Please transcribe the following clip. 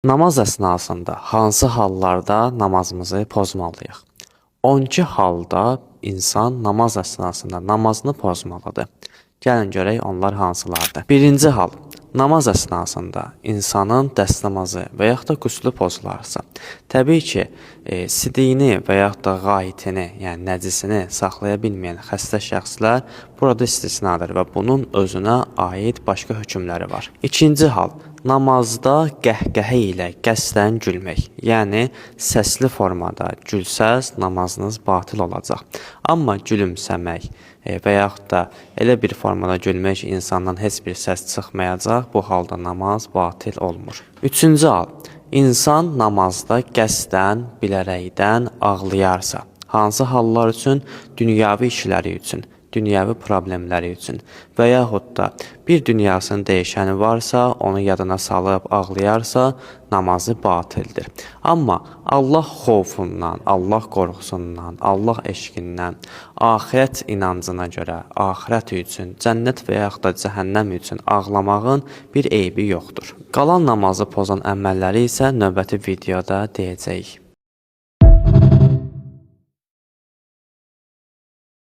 Namaz əsnasında hansı hallarda namazımızı pozmalıyıq? 12 halda insan namaz əsnasında namazını pozmalıdır. Gəlin görək onlar hansılardır. Birinci hal: namaz əsnasında insanın dəstəmazı və yaxud da qüslü pozularsa, təbii ki, sidiyini və yaxud da qayitini, yəni nəcisini saxlaya bilməyən xəstə şəxslər burada istisnadır və bunun özünə aid başqa hökmləri var. İkinci hal: namazda qəhqəhə ilə qəsdən gülmək, yəni səsli formada gülsəz namazınız batil olacaq. Amma gülümsəmək və yaxud da elə bir formada gülmək ki, insandan heç bir səs çıxmayacaq, bu halda namaz batil olmur. Üçüncü hal: insan namazda qəsdən, bilərəkdən ağlayarsa, hansı hallar üçün? Dünyavi işləri üçün, dünyəvi problemləri üçün və yaxud da bir dünyasının dəyişəni varsa, onu yadına salıb ağlayarsa, namazı batildir. Amma Allah xofundan, Allah qorxusundan, Allah eşqindən, axirət inancına görə, axirət üçün, cənnət və yaxud da cəhənnəm üçün ağlamağın bir eybi yoxdur. Qalan namazı pozan əməlləri isə növbəti videoda deyəcəyik.